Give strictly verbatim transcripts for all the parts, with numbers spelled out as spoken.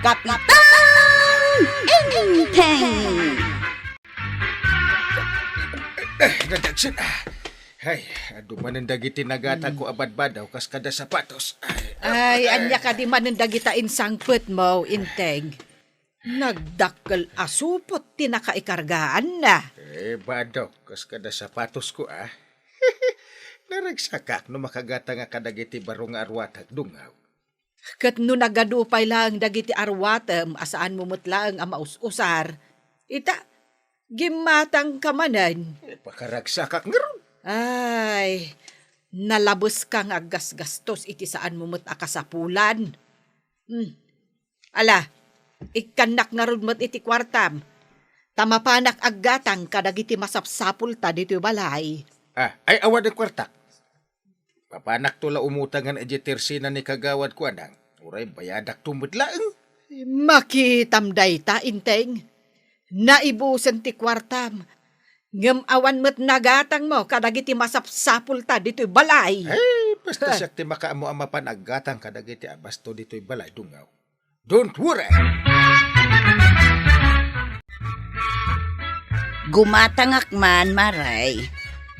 Kapitan Enteng! Eh, nadagsen, ah. Ay, adu manen dagiti nagata ko a badbadaw kas kada sapatos. Ay, Ay, ay. Ania kadi manen dagita insangpetmo, Enteng? Nagdakkel a supot ti nakaikargaanna. Eh, badok, kas kada sapatos ko, ah. Naragsakak no makagatangak kadagiti baro nga arwatak, dungaw. Ket no nagadu pay laeng dagiti arwatem a saanmo met laeng a maus-usar, ita, gimmatangka manen. Eh, pakaragsakak ngarud. Ay, nalabeska nga aggasgastos iti saanmo met a kasapulan. Hmm. Ala, ikkannak ngarud met iti kuartam, ta mapanak aggatang kadagiti masapsapulta ditoy balay. Ah, ay, awan ti kuartak. Mapanakto la umutangan idiay tersena ni Kagawad Kuanang. Uray bayadakto met laeng. Makitam dayta, Enteng. Naibusen ti kuartam. Ngem awan met nagatangmo kadagiti masapsapulta ditoy balay. Ay, basta siak ti makaammo a mapan aggatang kadagiti abasto ditoy balay, dungaw. Don't worry! Gumatangak man, Maray.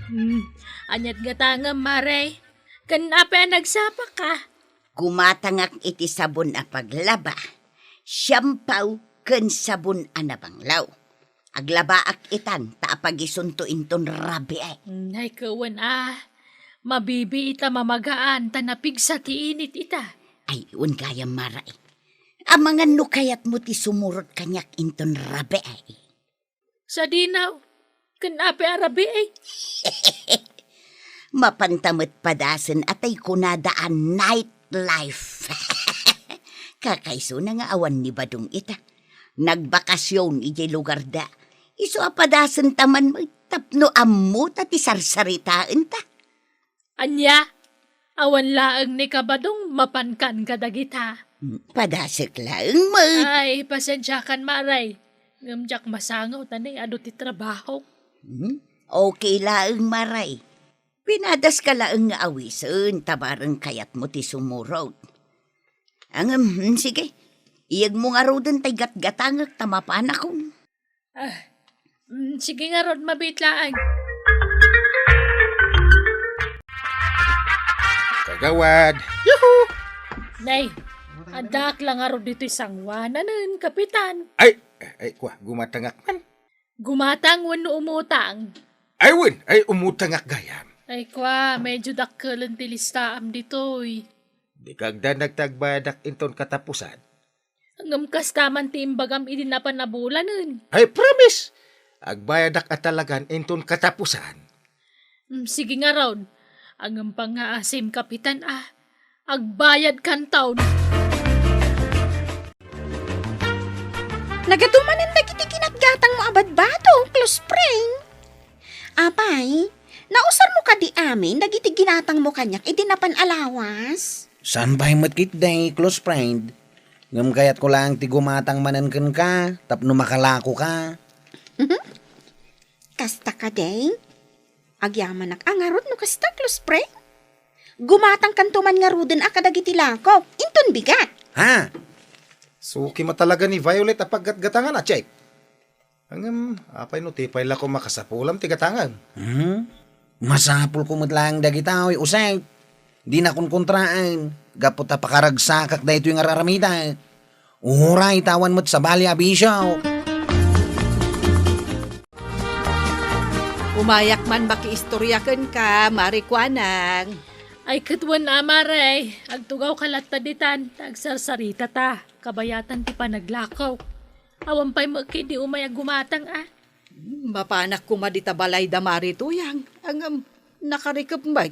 Hmm, aniat gatangem, Maray? Ken apay a nagsapaka? Gumatangak iti sabon a paglaba, siampaw, ken sabon a nabanglaw. Aglabaak itan ta apagisunto inton rabii. Nay, kewen a. Mabibii ita mamagaan ta napigsa ti init ita. Ay, wen gayam, Maray. Amangan no kayatmo ti sumurot kaniak inton rabii. Sadinaw, ken apay a rabii? Mapanta met padasen a tay kunada a nightlife. Kakaisuna nga awan ni Badong ita. Nagbakasion idiay lugarda. Isu a padasenta man met tapno ammota ti sarsaritaenta. Ania? Awan laeng ni Kabadong mapankan kadagita. Hmm, padasek laeng met. Ay, pasensiakan, Maray. Ngem diak masangaw ta nay adu ti trabahok. Hmm? Okay laeng, Maray. Pinadaska laeng nga awisen, ta bareng kayatmo ti sumurot. Ngem, hmm, sige. Iyegmo ngaruden tay gatgatangek ta mapanakon. Ah, mm, sige ngarud, mabiit laeng. Kagawad. Yuhu! Nay, addaak la ngarud ditoy sanguananen, Kapitan. Ay, ay, kua, gumatangak man. Gumatang wenno umutang? Ay, wen, ay, umutangak gayam. Ay, kua, medyo dakkelen ti listaam ditoy. Di kagdanag ta agbayadak inton katapusan. Ngem kasta man ti imbagam idi napan a bulanen. I promise! Agbayadak a talagan inton katapusan. Mm, sige ngarud. Ngem pangngaasim, Kapitan, a. Agbayad kanton. Nagadu manen dagiti ginatgatangmo a badbado, close friend. Apay, nausarmo kadi amin dagiti ginatangmo kaniak idi napan a lawas? Saan pay met ketdi, close friend. Ngem kayatko laeng ti gumatang manen kenka tapno makalakoka. Kasta kadi? Agyamanak a ngarud no kasta, close friend. Gumatangkanto man ngaruden a kadagiti lakok, inton bigat. Ha? Suki met talaga ni Violet a paggatgatangan a, Chek. Ngem, apay no ti pay la ko makasapulam ti gatangem? Hmm? Masapulko met laeng dagitoy, Jose. Di nakunkontraan, gapu ta pakaragsakak daytoy nga ar-aramidak. Uray, ta awan met sabali a bisio. Umayak man makiistoria kenka, Mari Kuanang. Ay, ket wen a, Mari. Agtugawka latta ditan, ta agsarsarita ta. Kabayatan ti panaglakaw. Awan pay met ketdi umay a gumatang, a. Mapanak koma dita balay da Mari Tuyang, ngem nakarikep met.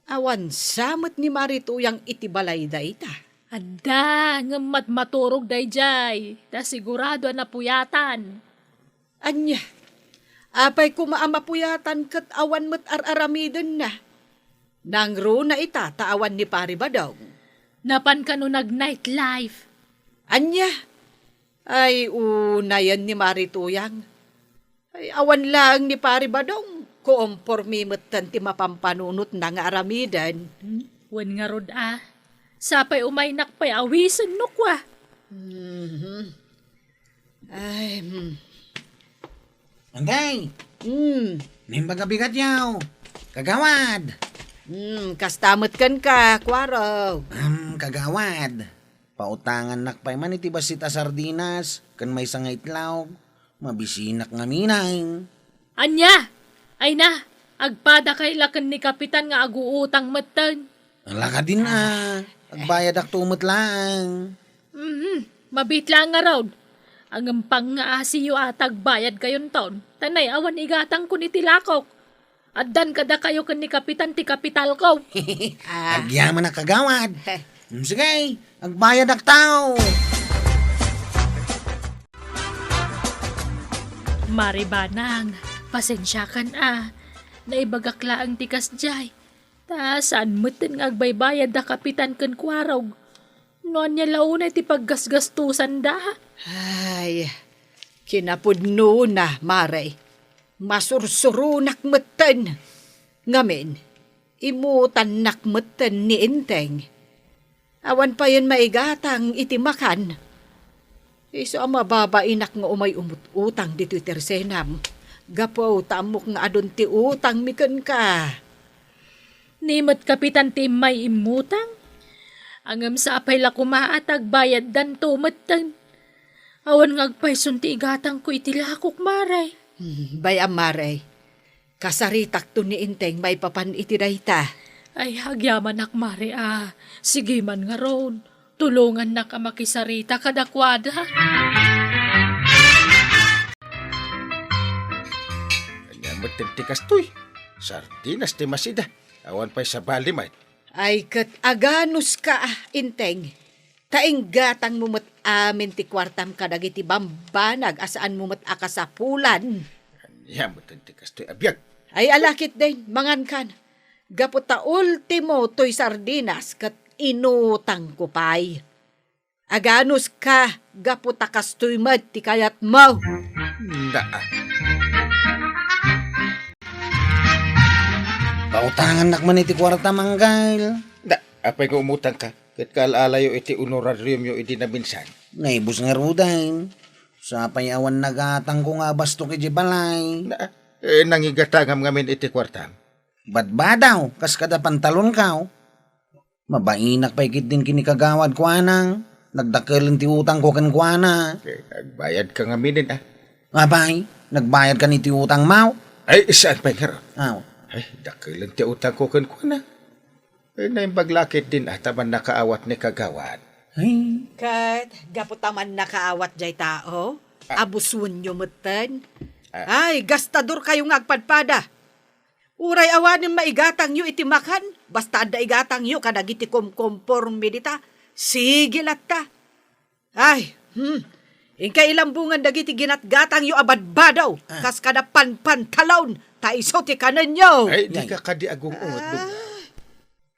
Awan sa met ni Mari Tuyang iti balay dayta. Adda, ngem madmaturog daydiay, ta sigurado a napuyatan. Ania, apay koma a mapuyatan ket awan met ar-aramidenna? Nangruna ita ta awan ni Pari Badong. Napan kano nag-nightlife. Ania? Ay, unayen ni Mari Tuyang. Ay, awan laeng ni Pari Badong. Koompormi metten ti mapampanunotna nga aramiden. Hmm? Wen ngarud a. Sapay umaynak pay awisen no kua. Mhm. Ay, hmm. Antay! Hmm. Naimbag a bigatyo! Kagawad! Hmm, kasta met kenka, Kuarog. Hmm, kagawad. Pautangannak pay man iti bassit a sardinas ken maysa nga itlog. Mabisinak ngamin. Ania? Ay na, agpadakay la ken ni Kapitan nga aguutang metten. Ala kadin a, agbayadakto met laeng. Mhm, mabiit laeng ngarud. Ngem pangngaasiyo a tagbayadkayonton, ta nay-awan igatangkon iti lakok. Addan kadakayo ken ni Kapitan ti kapitalko. Ah. Agyaman a kagawad. Heh. Mm, sige, agbayadak tao. Mare Banang, pasensiakan a. Naibagak laeng ti kasdiay. Ta saan metten nga agbaybayad da Kapitan ken Kuarog. No ania la unay ti paggasgastusanda? Ay, kinapudnona, Mare. Masursuronak metten. Ngamin, imutannak metten ni Enteng. Awan payen maigatang iti makan. Isu a mababainak nga umay umut-utang ditoy tersenam. Gapu ta ammok nga adun ti utangmi kenka. Ni met Kapitan ti immay immutang? Ngem sapay la koma a tagbayaddanto metten. Awan nga agpayson ti igatangko iti lakok, Mare. Hmm, bay-am, Mare. Kasaritakto ni Enteng maipapan iti dayta. Ay, agyamanak, Mare, a. Sige man ngarud. Tulongannak a makisarita kadakuada. Ania met ti kastoy? Sardinas ti masida. Awan pay sabali met. Ay, ket aganuska, Enteng. Ta inggatangmo met amin ti kuartam kadagiti bambanag a saanmo met a kasapulan. Ania met ti kastoy a biag? Ay, ala ketdin, mangankan. Gapu ta ultimo toy sardinas ket inutangko pay. Aganuska gapu ta kastoy met ti kayatmo. Naa. Pautangannak man iti kuarta, Manggal. Da, apay nga umutangka? Ket kaal-alayo iti honorariumyo idi naminsan. Naibus ngaruden. Sapay awan nagatangko nga abastok iti balay. Na, eh, nangigatangam ngamin iti kuartam. Badbadaw, kas kada pantalonkaw. Mabainak pay ketdin ken ni Kagawad kuana. Nagdakelen ti utangko kenkuana. Eh, nagbayadka ngamin, a. Apay, nagbayadka ni ti utangmo? Ay, saan pay ngarud? Aw. Ay, dakelen ti utangko kenkuana. Eh, naimbag la ketdin a ta mannakaawat ni Kagawad. Ay. Ket, gapu ta mannakaawat jay tao, ah, abusuenyo metten. Ah. Ay, gastadorkayo nga agpadpada. Uray awanen maigatangyo iti makan, basta adda igatangyo kadagiti kumkumporme dita, sige latta. Ay, hmm. Inka ilambongan dagiti ginatgatangyo a badbadaw, ah, kas kada panpantalon, ta isu ti kanenyo. Ay, dika kadi agung-unget, ah, Dugna.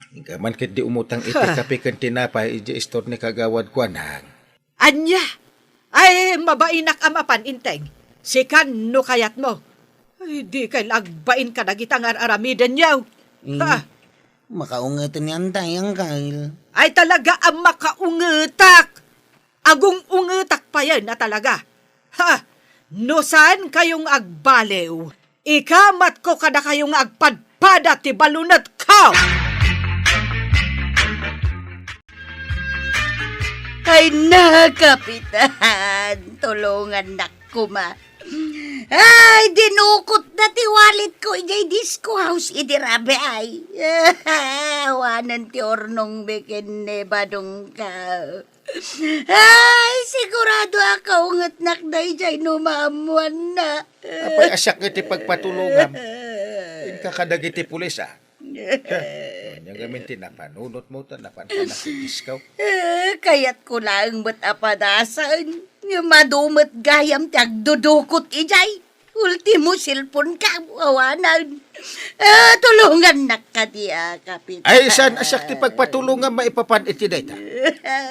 Inka man ketdi umutang iti kape ken tinapay iti istor ni Kagawad kuanang. Ania? Ay, mabainak a mapan, Enteng. Sikan no kayatmo. Ay, dikay la agbain kadagita nga ar-aramidenyo. Eh, ha? Makaungeten ni Antay, Angkel. Ay, talaga a makaungetak. Agung-ungetak payen a talaga. Ha? No saan kayong agbaliw, ikamatko kadakayo nga agpadpada ti balunetko! Ay na, Kapitan! Tulongannak koma. Ay, dinukotda ti walletko idiay disco house idi rabii, ay. Awanen ti urnongmi ken ni Badongko. Ay, sigurado a kaungetnak daydiay no maammoanna. Apay a siak nga iti pagpatulongam? Inka kadagiti pulis, a. Ania ngamin ti napanunotmo ta napanpanak ti disco? Eh, kayatko laeng met a padasen. Ngem adu met gayam ti agdudukot idiay. Ultimo, cellphone ka, awanen. Ah, tulongannak kadi, a, Kapitan. Ay, saan a siak ti pagpatulongam maipapan iti dayta?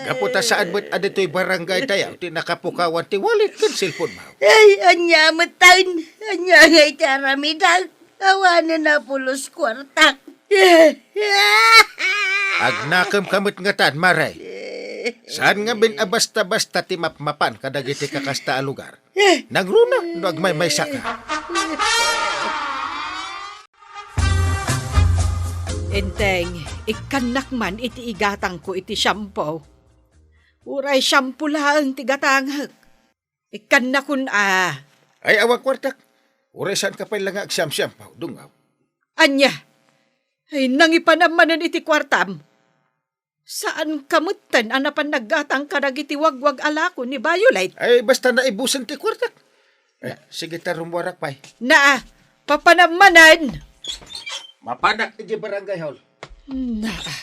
Gapu ta saan met a ditoy barangay tayo ti nakapukawan ti wallet ken cellphone mo. Ay, ania met tayon? Ania ngay ti aramidek? Awanen a pulos kuartak. Agnakem ka met ngatan, Mare. Saan ngamin a basta-basta ti mapmapan kadagiti kakasta a lugar. Nangruna no agmaymaysaka. Enteng, ikkannak man iti igatangko iti shampoo. Uray shampoo laeng ti gatangek. Ikkannakon a. Ay, awan kuartak. Uray saanka pay la nga agsiamsiampaw, dungaw. Ania? Ay, nangipanam manen iti kuartam. Saanka metten a napan naggatang kadagiti wagwag a lako ni Violet. Ay, basta naibusen ti kuartak. Eh, sige ta, rummuarak pay. Naa, papanam manen. Mapanak iti barangay hall. Naa.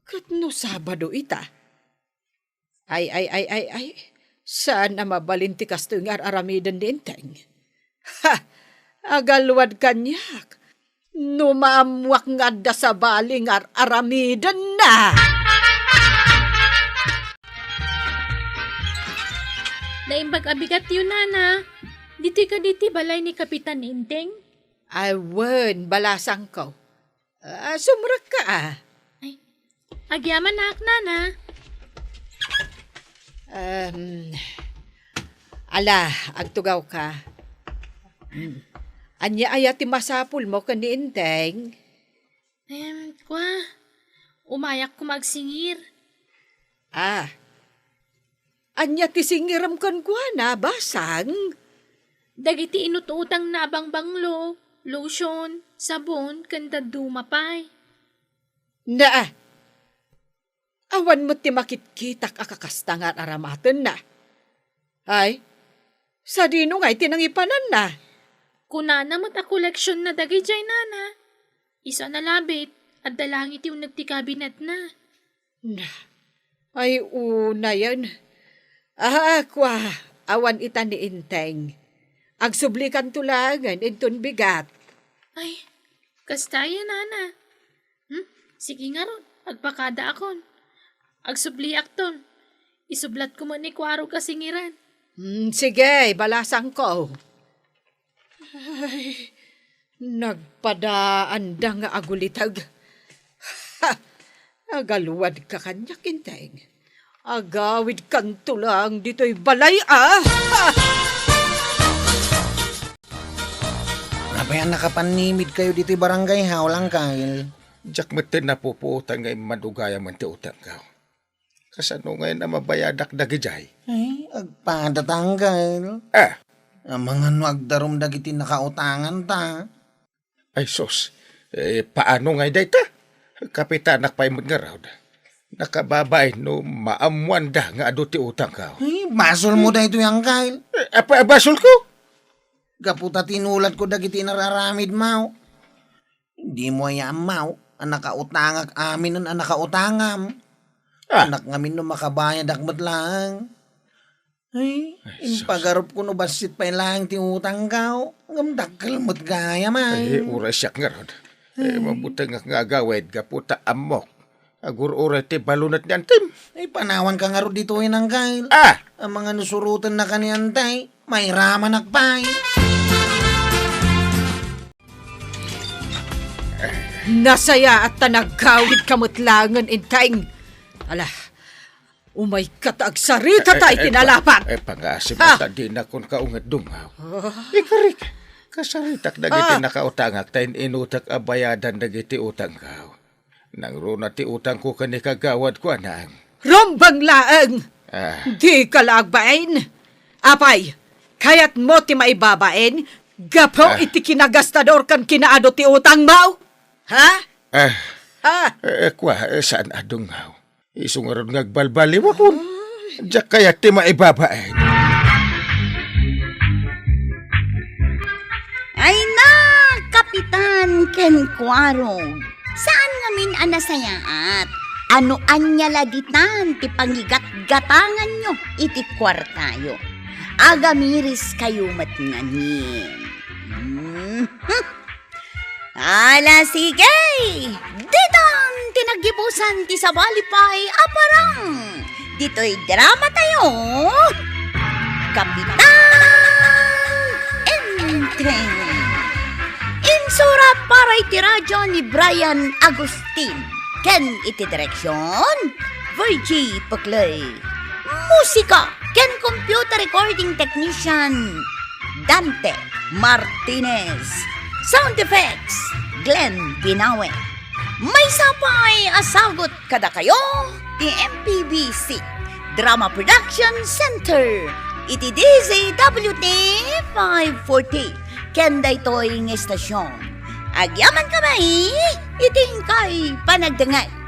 Ket no Sabado ita? Ay, ay, ay, ay, ay. Saan a mabalin ti kastoy nga ar-aramiden ni Enteng? Ha! Agaluad kaniak. No maammuak nga adda sabali nga ar-aramidenna. Naimbag a bigatyo, Nana. Ditoy kadi ti balay ni Kapitan Enteng? Ay, wen, balasangko. Ah, sumrekka, ah. Ay, agyamanak, Nana. Em, ala, agtugawka. Hmm. Ania aya ti masapulmo ken ni Enteng? Em, kua, umayak koma agsingir. Ah. Ania ti singirem kenkuana, basang? Dagiti inut-utangna a bangbanglo, lotion, sabon, ken dadduma pay. Naa, awan met ti makitkitak a kakasta nga ar-aramatenna. Ay, sadino ngay ti nangipananna? Kunana met a koleksionna dagidiay, Nana. Isu a nalabit, adda laeng iti uneg ti kabinetna. Na, ay, unayen. Ah, kua, awan ita ni Enteng. Agsublikanto laengen inton bigat. Ay, kasta aya, Nana. Hmm? Sige ngarud, agpakadaakon. Agsubliakton. Isublatko met ni Kuarog a singiran. Hmm, sige, balasangko. Ay, nagpadaanda nga aguliteg. Ha! Agaluadka kaniak, Enteng. Agawidkanto laeng ditoy balay, a! Ha! Apay a nakapannimidkayo ditoy barangay hall, Angkel? Diak metten napupuotan nga immadugayamen ti utangko. Kasano ngay a mabayadak dagidiay? Ay, agpada ta, Angkel. Ah. Amangan no agdarum dagiti nakautanganta. Ay, sus. Eh, paano ngay dayta? Kapitanak pay met ngarud. Nakababain no maammoanda nga adu ti utangko. Ay, basolmo daytoy, Angkel. Eh, apa, basolko? Gapu ta tinulatko dagiti inar-aramidmo. Dimo aya ammo a nakautangak aminen a nakautangam. Ah. Anak ngamin no makabayadak met laeng. Ay, ay, sus. Impagarupko no bassit pay laeng ti utangko. Ngem dakkel met gayam, ay. Ay, uray siak ngarud. Eh, ay, mabutengak nga agawid gapu ta ammok. Agur-uray ti balunat ni Antim. Ay, panawanka ngarud ditoy, Angkel. Ah! Amangan no surotennaka ni Antim, mairamanak pay. Nasayaat ta nagawidka met laengen, Enteng. Ala, umayka ta agsaritata iti nalapat. Eh, eh, eh, pangasim ta dinakon kaunget, dungaw. Ah. Ikarik, kasaritak dagiti nakautangak ta in-inutek a bayadan dagiti utangko. Nangruna ti utangko ken ni kagawad, kuanang. Rumbeng laeng! Ah. Dika la agbain? Apay, kayatmo ti maibabain gapu iti kinagastador ken kinaadu ti utangmo? Ha? Ah. Ha? Eh, kua, eh, saan a dungaw? Isu ngarud nga agbalbaliwakon. Diak kayat ti maibabain. Ay na, Kapitan ken Kuarog, saan ngamin a nasayaat a no ania la ditan ti pangigatgatanganyo iti kuartayo. Agamiris kayo met ngamin. Hmm. Ala, sige! Ditan ti naggibusan ti sabali pay a parang ditoy drama tayo, Kapitan Enteng. Insura para iti radyo ni Brian Agustin. Ken iti direksyon, Virgie Puclay. Musika ken computer recording technician, Dante Martinez. Sound effects, Glenn Binawe. Maysa pay a sagut kadakayo ti M P B C Drama Production Center iti D Z W T five forty ken daytoy nga istasyon. Agyamankami iti inkay panagdengngeg.